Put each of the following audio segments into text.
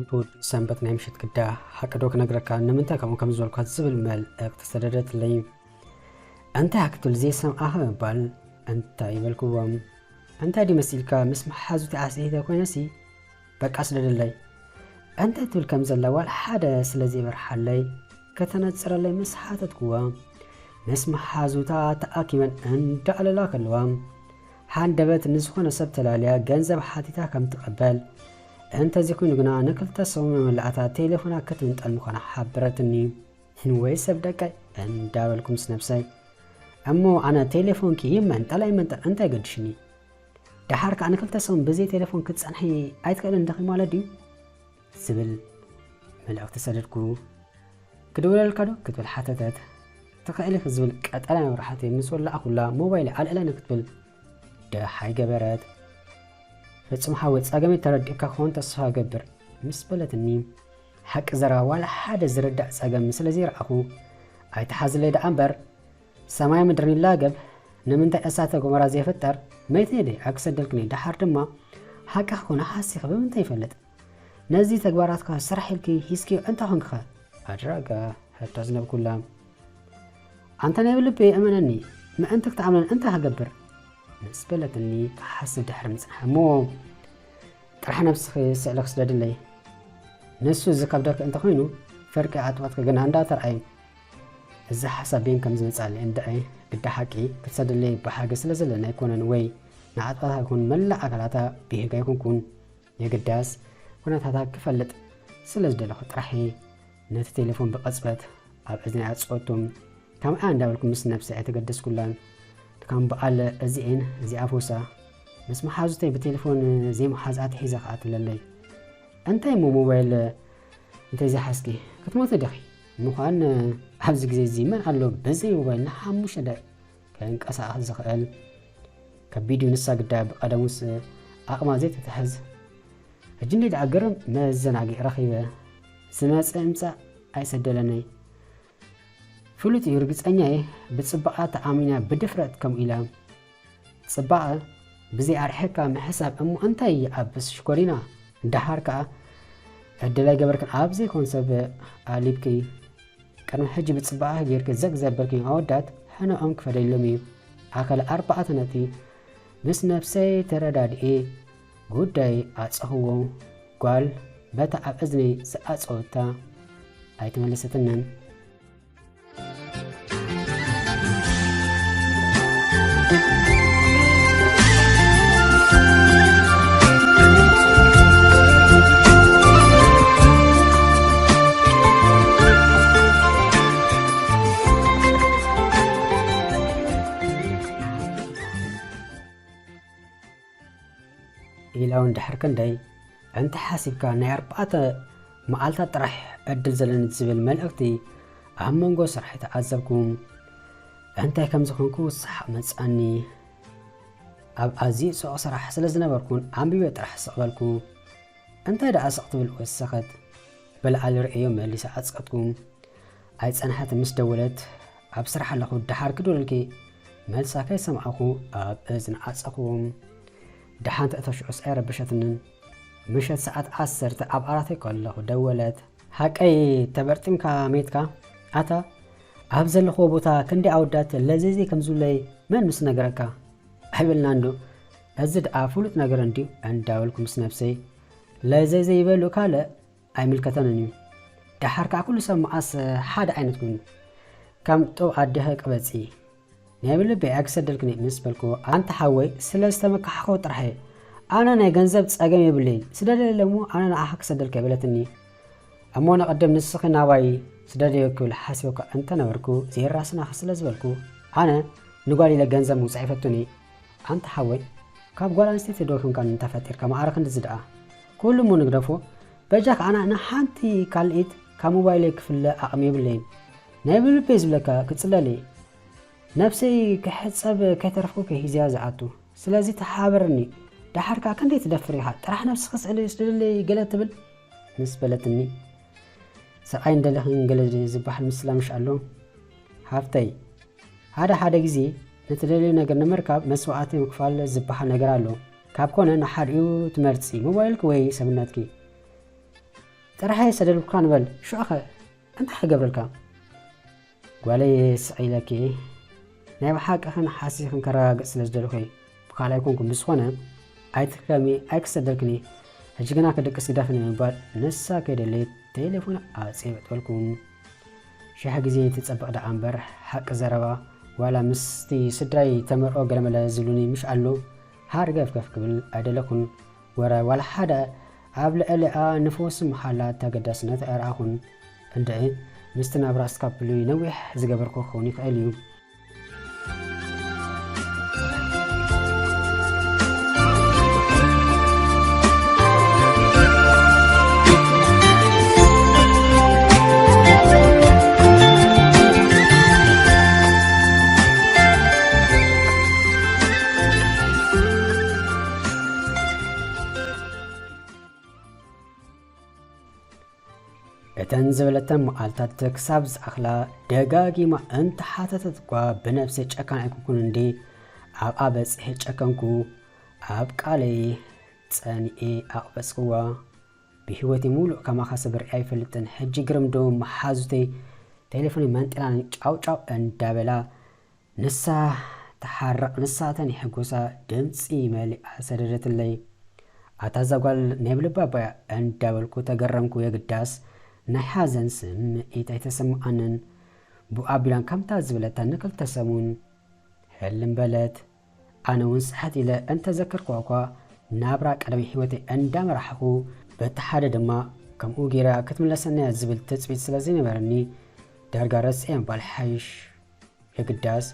እሑድ ሰንበት ናይ ምሸት ግዳ፣ ሓቂ ዶ ክነግረካ፣ ንምንታይ ከምኡ ከም ዝበልኳ ዝብል መልእኽቲ ሰደደትለይ። እንታይ ክትብል ዘይሰምዓኸ ምባል፣ እንታይ ይበልክዎም? እንታይ ድዩ መሲልካ? ምስ መሓዙቲ ኣስሒተ ኮይነሲ በቃ ስደደለይ። እንታይ ትብል ከም ዘላ ዋላ ሓደ ስለ ዘይበርሓለይ፣ ከተነጽረለይ ምስ ሓተትክዋ፣ ምስ መሓዙታ ተኣኪበን እንዳዕለላ ከለዋ፣ ሃንደበት ንዝኾነ ሰብ ተላልያ ገንዘብ ሓቲታ ከም ትቐበል፣ እንተዘይኮይኑ ግና ንክልተ ሰሙን መመላእታ ቴሌፎና ክትምንጠል ምዃና ሓበረትኒ። ወይ ሰብ ደቀይ እንዳበልኩ ምስ ነብሰይ፣ እሞ ኣነ ቴሌፎንኪ ይመንጠል ኣይመንጠል እንታይ ገድሽኒ? ደሓር ከኣ ንክልተ ሰሙን ብዘይ ቴሌፎን ክትጸንሒ ኣይትኽእልን ዲኺ ማለት ድዩ? ዝብል መልእኽቲ ሰደድኩ። ክድውለልካ ዶ? ክትብል ሓተተት። ትኽእል ኢኺ ዝብል ቀጠልያ መብራህቲ ምስ ወላዕኩላ፣ ሞባይለይ ኣልዕለኒ ክትብል ደሃይ ገበረት። ፍጹም ሓወይ፣ ጸገመይ ተረዲእካ ክኸውን ተስፋ እገብር፣ ምስ በለትኒ፣ ሓቂ ዘረባ ዋላ ሓደ ዝርዳእ ጸገም ስለ ዘይረኣኹ፣ ኣይትሓዝለይ ደኣ እምበር፣ ሰማይ ምድርን ይላገብ፣ ንምንታይ እሳተ ጎመራ ዘይፍጠር? መይተይ ደይ ኣይክሰደልክን እየ። ደሓር ድማ ሓቂ ክኾነ ሓሲኺ ብምንታይ ይፈልጥ? ነዚ ተግባራትካ ስራሕ ኢልኪ ሂዝክዮ እንታይ ኾንክኸ? ኣድራጋ ሕቶ ዝነብኩላ። ኣንታ ናይ ብልቢ እመነኒ፣ ምእንቲ ክትኣምነን እንታይ ክገብር? ምስ በለትኒ ክሓስብ ድሕሪ ምጽናሕ፣ እሞ ጥራሕ ነብስኺ ስእሊ ክስደድለይ። ንሱ ዝከብደኪ እንተኾይኑ፣ ፍርቂ ኣጥባትኪ ግና እንዳተርኣዩ። እዚ ሓሳብ ቤን ከም ዝመጽኣለይ እንድዒ፣ ግዳ ሓቂ ክትሰደለይ ብሓገ ስለ ዘለኒ ኣይኮነን፣ ወይ ንኣጥባታ ይኹን መላእ ኣካላታ ብሄጋ ኣይኮንኩን። የግዳስ ኩነታታ ክፈልጥ ስለ ዝደለኹ ጥራሕ እየ ነቲ ቴሌፎን ብቕጽበት ኣብ እዝኒ ኣጽወቱ። ከምኣ እንዳበልኩ ምስ ነብሰይ ኣይተገደስኩላን። ከም በዓል እዚኤን እዚኣ ፎሳ ምስ መሓዙተይ ብቴሌፎን ዘይመሓዝ ኣትሒዛ ከኣ ትብለለይ። እንታይ እሞ ሞባይል እንተዘይሓዝኪ ክትሞቲ ዲኺ? ምዃን ኣብዚ ግዜ እዚ መን ኣሎ ብዘይ ሞባይል ንሓሙሽተ ደቂቕ ከንቀሳቕስ ዝኽእል? ከቢድ እዩ፣ ንሳ ግዳ ብቐደሙስ ዓቕማ ዘይትትሕዝ። ሕጂ እንደ ደኣ ግርም መዘናግዒ ረኺበ። ዝመጽእ እምጻእ ኣይሰደለነይ። ፍሉጥ እዩ፣ ርግጸኛ እየ። ብጽባቐ ተኣሚና ብድፍረት ከምኡ ኢላ። ጽባቐ ብዘይ ኣርሒቕካ ምሕሳብ እሞ እንታይ ይኣብስ ሽኮሪና። ደሓር ከኣ ዕድል ኣይገበርክን፣ ኣብ ዘይኮን ሰብ ኣሊብኪ። ቅድሚ ሕጂ ብጽባቐ ጌርኪ ዘግ ዘበልክዮም ኣወዳት ሕነኦም ክፈደሎም እዩ። ኣኸለ ኣርባዕተ ነጥቢ። ምስ ነብሰይ ተረዳድኤ ጉዳይ ኣጸኽዎ። ጓል በታ ኣብ እዝነይ ዝኣጸወታ ኣይተመለሰትንን። ኢላ እውን ድሕሪ ክንደይ እንተ ሓሲብካ፣ ናይ ኣርባዕተ መዓልታት ጥራሕ ዕድል ዘለኒ ዝብል መልእኽቲ ኣብ መንጎ ስራሕ ተዓዘብኩ። እንታይ ከም ዝኾንኩ ሰሓቕ መጻኒ። ኣብ ኣዝዩ ጽዑቕ ስራሕ ስለ ዝነበርኩን ኣንቢበ ጥራሕ ስቕ በልኩ። እንታይ ደኣ ስቕ ትብል ወሰኸት? ብልዓሊ ርእዮ መሊሰ ኣጽቀጥኩ። ኣይጸንሐትን ምስ ደወለት፣ ኣብ ስራሕ ኣለኹ፣ ደሓር ክድውለልኪ። መልሳ ከይሰማዕኩ ኣብ እዝኒ ዓጸኹ። ደሓን ተእተሽዑስ ኣይረበሸትንን። ምሸት ሰዓት ዓሰርተ ኣብ ዓራተይ ከለኹ ደወለት። ሓቀይ ተበርጢምካ ሜትካ? ኣታ ኣብ ዘለኽዎ ቦታ ክንደይ ኣወዳት ለዘይዘይ ከም ዝብለይ መን ምስ ነገረካ? ኣይበልናን ዶ? እዚ ደኣ ፍሉጥ ነገር እንድዩ እንዳበልኩ ምስ ነብሰይ ለዘይዘይ ይበሉ ካልእ ኣይምልከተንን እዩ። ደሓር ከኣ ኩሉ ሰብ መዓስ ሓደ ዓይነት ኮይኑ፣ ከም ጡብ ኣዴኺ ቅበጺ። ናይ ብልበይ ኣይክሰደልክን እየ ምስ በልኩዎ፣ ኣንታ ሓወይ ስለ ዝተመካሕኮ ጥራሕ እየ። ኣነ ናይ ገንዘብ ጸገም የብለይን፣ ስደደለይ እሞ ኣነ ንዓኻ ክሰደልካ እየ በለትኒ። እሞ ንቐደም ንስኺ ናባይ ስደደዮ ክብል ሓሲበ እኳ እንተነበርኩ፣ ዘይራስናኺ ስለ ዝበልኩ፣ ኣነ ንጓል ኢለ ገንዘብ ምውጻእ ኣይፈቱን እየ። ኣንታ ሓወይ፣ ካብ ጓል ኣንስተይቲ ዶ ኮንካ እንተፈጢርካ ማዕረ ክንድዚ ደኣ? ኩሉ እሞ ንግደፎ። በጃኻ ኣነ ንሓንቲ ካልኢት ካብ ሞባይለይ ክፍለ ዓቕሚ የብለይን። ናይ ብልበይ ዝብለካ ክጽለል እየ። ነብሰይ ክሕጸብ ከይተረፍኩ ከይ ሂዝያ ዝኣቱ። ስለዚ ተሓባበርኒ። ደሓር ከኣ ክንደይ ትደፍር ኢኻ? ጥራሕ ነብስኺ ስእሊ ስደደለይ ገለ ትብል? ምስ በለትኒ። ሰብኣይ እንደለኽን ገለ ዝበሃል ምስላ ምሽ ኣሎ? ሃፍተይ፣ ሓደ ሓደ ግዜ ንትደልዮ ነገር ንምርካብ መስዋእቲ ምክፋል ዝበሃል ነገር ኣሎ። ካብ ኮነ ንሓዲኡ ትመርጺ፣ ሞባይልኪ ወይ ሰብነትኪ። ጥራሕ እየ ዝሰደድኩልካ ንበል፣ ሽዑኸ እንታይ ክገብረልካ? ጓለይ፣ ስቕ ኢለኪ፣ ናይ ብሓቂ ኸን ሓሲኽን ከረጋግጽ ስለ ዝደለኹ እየ። ብኻልእ ኣይኮንኩን፣ ብዝኾነ ኣይትድከሚ፣ ኣይክሰደልክን እየ። ሕጂ ግና ክድቅስ ግደፍኒ ብምባል ንሳ ከይደለየት ቴሌፎን ኣጽየ በጥበልኩ። ሽሕ ግዜ ትጸብቕ ደኣ እምበር፣ ሓቂ ዘረባ፣ ዋላ ምስቲ ስድራይ ተመርዖ ገለመለ ዝብሉኒ ምሽ ኣሎ፣ ሃር ገፍገፍ ክብል ኣይደለኹን። ወረ ዋላ ሓደ ኣብ ልዕሊኣ ንፈውሲ ምሓላ ተገዳስነት ኣይረኣኹን። እንድዒ፣ ምስቲ ናብራ እስካብ ፍሉይ ነዊሕ ዝገበርኩ ክኸውን ይኽእል እዩ። እተን ዝበለተን መዓልታት ክሳብ ዝኣኽላ ደጋጊማ እንተሓተተት እኳ፣ ብነብሰይ ጨካን ኣይኮንኩን እንዴ? ኣብኣ በጺሐ ጨከንኩ። ኣብ ቃለይ ጸኒኤ ኣቕበጽክዋ። ብህይወተይ ሙሉእ ከማኻ ሰብሬ ኣይፈልጥን። ሕጂ ግርም ዶ መሓዙተይ ቴሌፎነይ መንጢላን ጫው ጫው እንዳበላ፣ ንሳ ተሓርቕ፣ ንሳ ተን ይሕጎሳ ድምጺ መሊኣ ሰደደትለይ። ኣታ እዛ ጓል ናይ ብልባ ኣባያ እንዳበልኩ ተገረምኩ። የግዳስ ናይ ሓዘን ስምዒት ኣይተሰምዓንን። ብኡ ኣቢላን ከምታ ዝበለታ ንክልተ ሰሙን ህልም በለት። ኣነ እውን ስሕት ኢለ እንተዘከርኩዋ እኳ፣ ናብራ ቀደም ህይወተይ እንዳመራሕኹ፣ በቲ ሓደ ድማ ከምኡ ገይራ ክትምለሰና እያ ዝብል ትጽቢት ስለ ዘይነበረኒ፣ ዳርጋ ረስዐ ምባል ሓይሽ። የግዳስ፣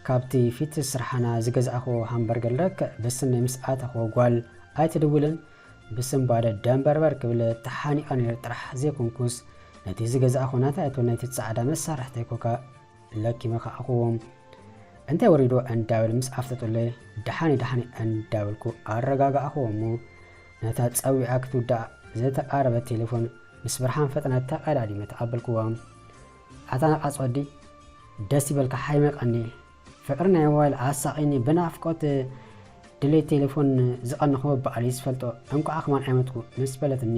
ካብቲ ፊት ስርሓና ዝገዛእኽዎ ሃምበርገር ልክዕ ብስመይ ምስ ኣተኽዎ ጓል ኣይትድውልን፣ ብስንባደ ደንበርበር ክብል ተሓኒቐ ነይረ ጥራሕ ዘይኮንኩስ፣ ነቲ ዝገዛእኽዎ ናታ ኣይትበል ናይቲ ጻዕዳ መሳርሕተይ ኮካ ለኪመ ከኣኽዎም። እንታይ ወሪድዎ እንዳበለ ምስ ኣፍጠጡለይ፣ ደሓኒ ደሓኒ እንዳበልኩ ኣረጋጋእኽዎ እሞ፣ ነታ ጸዊዓ ክትውዳእ ዝተቓረበት ቴሌፎን ምስ ብርሃን ፈጥነት ተቐዳዲመ ተቐበልክዋ። ኣታ ነቓጽ ወዲ፣ ደስ ይበልካ፣ ሓይመቀኒ። ፍቕሪ ናይ ሞባይል ኣሳቒኒ፣ ብናፍቆት ድሌት ቴሌፎን ዝቐነኹዎ በዓል እዩ ዝፈልጦ። እንቋዕ ከማን ኣይመትኩ ምስ በለትኒ፣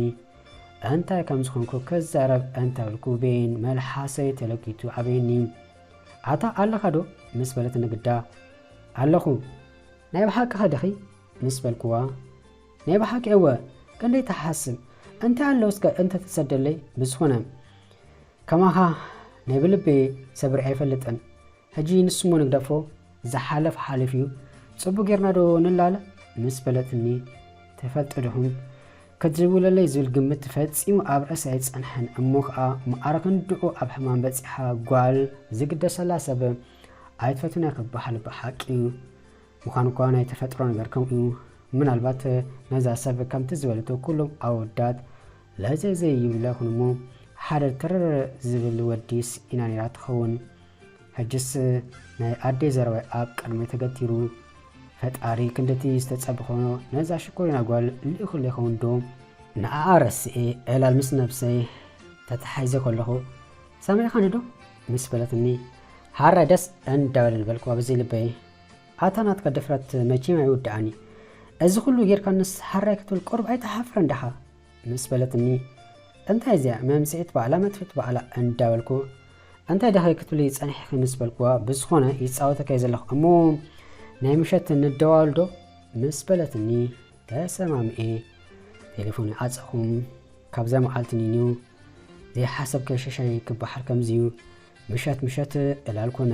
እንታይ ከም ዝኾንኩ ክዛረብ እንተበልኩ፣ ቤን መልሓሰይ ተለኪቱ ኣበየኒ። ኣታ ኣለኻ ዶ ምስ በለትኒ ግዳ፣ ኣለኹ። ናይ ብሓቅኻ ዲኺ ምስ በልክዋ፣ ናይ ብሓቂ እወ፣ ክንደይ ትሓስብ፣ እንታይ ኣሎ እስከ እንተትሰደለይ። ብዝኾነ፣ ከማኻ ናይ ብልቢ ሰብሪ ኣይፈልጥን። ሕጂ ንሱ እሞ ንግደፎ፣ ዝሓለፍ ሓሊፉ እዩ። ጽቡቕ ጌርና ዶ ንላለ? ምስ በለትኒ፣ ትፈልጢ ዲኹም? ክትድውለለይ ዝብል ግምት ፈጺሙ ኣብ ርእሰይ ኣይጸንሐን። እሞ ኸኣ መዓረ ክንድኡ ኣብ ሕማም በጺሓ ጓል ዝግደሰላ ሰብ ኣይትፈቱን እያ ክበሃል ብሓቂ እዩ። ምዃኑ እኳ ናይ ተፈጥሮ ነገር ከምኡ እዩ። ምናልባት ነዛ ሰብ ከምቲ ዝበለቶ ኩሎም ኣወዳት ለዘይዘይ ይብላ ይኹን እሞ፣ ሓደ ትርር ዝብል ወዲ ስኢና ነይራ ትኸውን። ሕጅስ ናይ ኣደይ ዘረባይ ኣብ ቅድመይ ተገቲሩ። ፈጣሪ ክንድቲ ዝተጸበኾ ነዛ ሽኮሪና ጓል ልኢኹለይ ይኸውን ዶ? ንዓኣ ረስኤ ዕላል ምስ ነብሰይ ተተሓሒዘ ከለኹ፣ ሰሚዕኻኒ ዶ? ምስ በለትኒ፣ ሃራይ ደስ እንዳበለኒ በልክዋ ብዘይ ልበይ። ኣታ ናትካ ድፍረት መቸም ኣይውድኣን እዩ። እዚ ኩሉ ጌርካንስ ሃራይ ክትብል ቁሩብ ኣይትሓፍርን ዲኻ? ምስ በለትኒ፣ እንታይ እዚኣ መምጽኢት ባዕላ መጥፍእት ባዕላ እንዳበልኩ፣ እንታይ ዲኺ ክትብሊ ጸኒሕኺ ምስ በልክዋ፣ ብዝኾነ ይጻወተካ እየ ዘለኹ እሞ ናይ ምሸት ንደዋወል ዶ? ምስ በለትኒ ተሰማሚኤ ቴሌፎን ይዓጸኹ። ካብዛ መዓልቲ ኒንዩ ዘይሓሰብካዮ ሸሻይ ክበሃል ከምዚ እዩ። ምሸት ምሸት ዕላል ኮነ።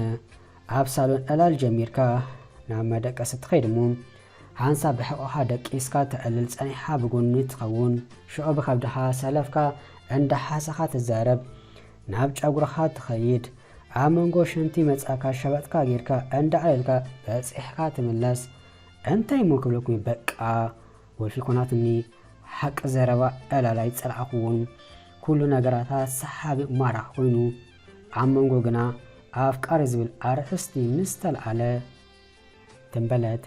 ኣብ ሳሎን ዕላል ጀሚርካ ናብ መደቀሲ ትኸይድ እሞ፣ ሓንሳብ ብሕቖኻ ደቂስካ ተዕልል ጸኒሕካ ብጎኒ ትኸውን። ሽዑ ብከብድኻ ሰለፍካ እንዳሓሰኻ ትዛረብ። ናብ ጨጉርኻ ትኸይድ። ኣብ መንጎ ሽንቲ መጻእካ ሸበጥካ ጌርካ እንዳዕለልካ በጺሕካ ትምለስ። እንታይ እሞ ክብለኩም እዩ፣ በቃ ወልፊ ኮናትኒ። ሓቂ ዘረባ ዕላል ኣይጸላእኽዎን። ኩሉ ነገራታ ሰሓቢ ማራኺ ኮይኑ፣ ኣብ መንጎ ግና ኣፍቃሪ ዝብል ኣርእስቲ ምስ ተልዓለ፣ ትም በለት።